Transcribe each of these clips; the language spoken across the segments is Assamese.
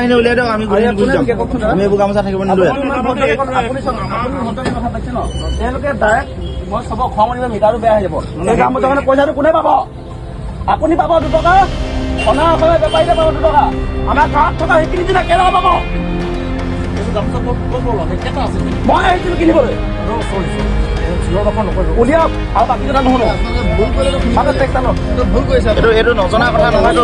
খিনি উলিয়াই দিয়ক, আমি গোটেইখিনি গুচি যাম। আমি এইবোৰ গামোচা থাকিব নিদিওঁ ইয়াত। আপুনি চাওক, আপুনি ভদ্ৰকে কথা পাতিছে ন? তেওঁলোকে ডাইৰেক্ট মই চবক খং উঠিব, মিটাৰটো বেয়া হৈ যাব। এই গামোচাখনৰ পইচাটো কোনে পাব? আপুনি পাব 2 টকা, অনা অসমীয়া বেপাৰীয়ে পাব 2 টকা, আমাৰ গাঁৱত থকা সেইখিনি কেইটকা পাব? মই আহিছিলো কিনিবলৈ। উলিয়াওক আৰু বাকী কথা নুশুনো। মাজত টেক্স আনক। এইটো নজনা কথা নহয়তো।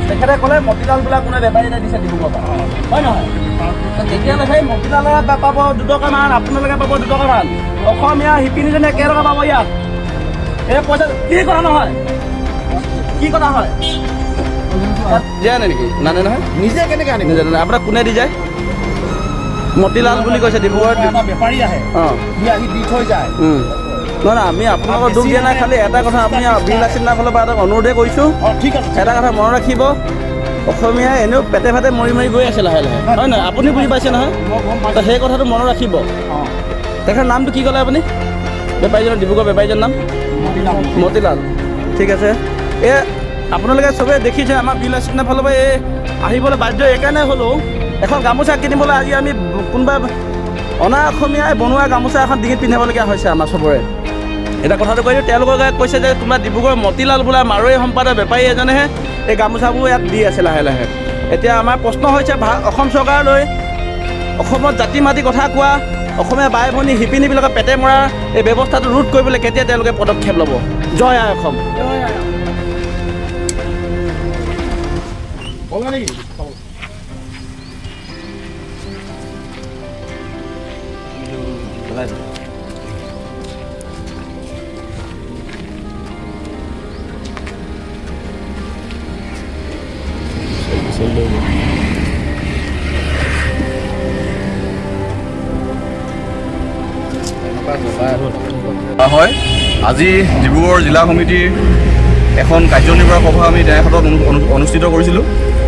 তেখেতে ক'লে মতিলাল বোলা কোনে বেপাৰী এটা দিছে ডিব্ৰুগড়ৰ পৰা, হয় নহয়? তেতিয়াহ'লে সেই মতিলালে পাব 2 টকা মান, আপোনালোকে পাব 2 টকা মান, অসমীয়া শিপিনীজনে কেইটকা পাব ইয়াত? এই পইচা কি কথা নহয়, কি কথা হয়? দিয়া নাই নেকি? নানে নহয়। নিজে কেনেকে আনিব? নিজে নানে। আপোনাক কোনে দি যায়? মতিলাল বুলি কৈছে ডিব্ৰুগড়ত। এটা বেপাৰী আহে, সি আহি দি থৈ যায়। নহয় নহয়, আমি আপোনালোকৰ দুখ দিয়া নাই। খালি এটা কথা, আপুনি বীৰ লাচিত ফালৰ পৰা এটা অনুৰোধে কৰিছোঁ। অঁ, ঠিক আছে। এটা কথা মনত ৰাখিব, অসমীয়াই এনেও পেটে ভাতে মৰি মৰি গৈ আছে লাহে লাহে, হয় নহয়? আপুনি বুজি পাইছে নহয়? মই গম তো সেই কথাটো মনত ৰাখিব। তেখেতৰ নামটো কি ক'লে আপুনি? বেপাৰীজনৰ, ডিব্ৰুগড় বেপাৰীজনৰ নাম? মতিলাল। মতিলাল, ঠিক আছে। এই আপোনালোকে চবেই দেখিছে, আমাৰ বীৰ লাচিত ফালৰ পৰা এই আহিবলৈ বাধ্য এইকাৰণে হ'লেও এখন গামোচা কিনিবলৈ আজি আমি কোনোবা অনা অসমীয়াই বনোৱা গামোচা এখন ডিঙিত পিন্ধাবলগীয়া হৈছে আমাৰ চবৰে। এতিয়া কথাটো কৈ দিওঁ, তেওঁলোকে কৈছে যে কোনোবা ডিব্ৰুগড় মতিলাল বোলা মাৰোৱাৰী সম্প্ৰদায়ৰ বেপাৰী এজনেহে এই গামোচাবোৰ ইয়াত দি আছে লাহে লাহে। এতিয়া আমাৰ প্ৰশ্ন হৈছে অসম চৰকাৰলৈ, অসমত জাতি মাটি কথা কোৱা অসমীয়া বাই ভনী শিপিনীবিলাকৰ পেটে মৰা এই ব্যৱস্থাটো ৰোধ কৰিবলৈ কেতিয়া তেওঁলোকে পদক্ষেপ ল'ব? জয় আই অসম। নেকি? হয়, আজি ডিব্ৰুগড় জিলা সমিতিৰ এখন কাৰ্যনিৰ্বাহক সভা আমি টেঙাখাটত অনুষ্ঠিত কৰিছিলোঁ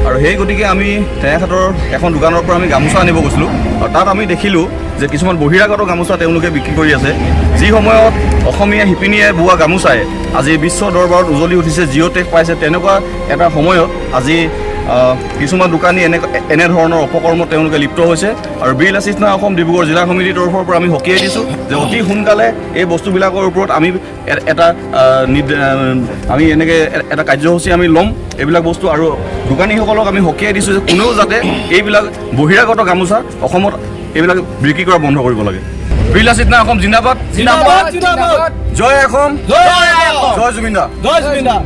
আৰু সেই গতিকে আমি টেঙাখাটৰ এখন দোকানৰ পৰা আমি গামোচা আনিব গৈছিলোঁ আৰু তাত আমি দেখিলোঁ যে কিছুমান বহিৰাগত গামোচা তেওঁলোকে বিক্ৰী কৰি আছে। যি সময়ত অসমীয়া শিপিনীয়ে বোৱা গামোচাই আজি বিশ্ব দৰবাৰত উজলি উঠিছে, জিঅ' টেগ পাইছে, তেনেকুৱা এটা সময়ত আজি কিছুমান দোকানী এনেধৰণৰ অপকৰ্মত তেওঁলোকে লিপ্ত হৈছে। আৰু বীৰ লাচিত সেনা অসম ডিব্ৰুগড় জিলা সমিতিৰ তৰফৰ পৰা আমি সকীয়াই দিছোঁ যে অতি সোনকালে এই বস্তুবিলাকৰ ওপৰত আমি এটা আমি এনেকৈ এটা কাৰ্যসূচী আমি ল'ম এইবিলাক বস্তু। আৰু দোকানীসকলক আমি সকীয়াই দিছোঁ যে কোনেও যাতে এইবিলাক বহিৰাগত গামোচা অসমত এইবিলাক বিক্ৰী কৰা বন্ধ কৰিব লাগে। বীৰ লাচিত সেনা অসম জিন্দাবাদ। জিন্দাবাদ, জিন্দাবাদ। জয় অসম। জয় অসম। জয় জুবিন দা। জয় জুবিন দা।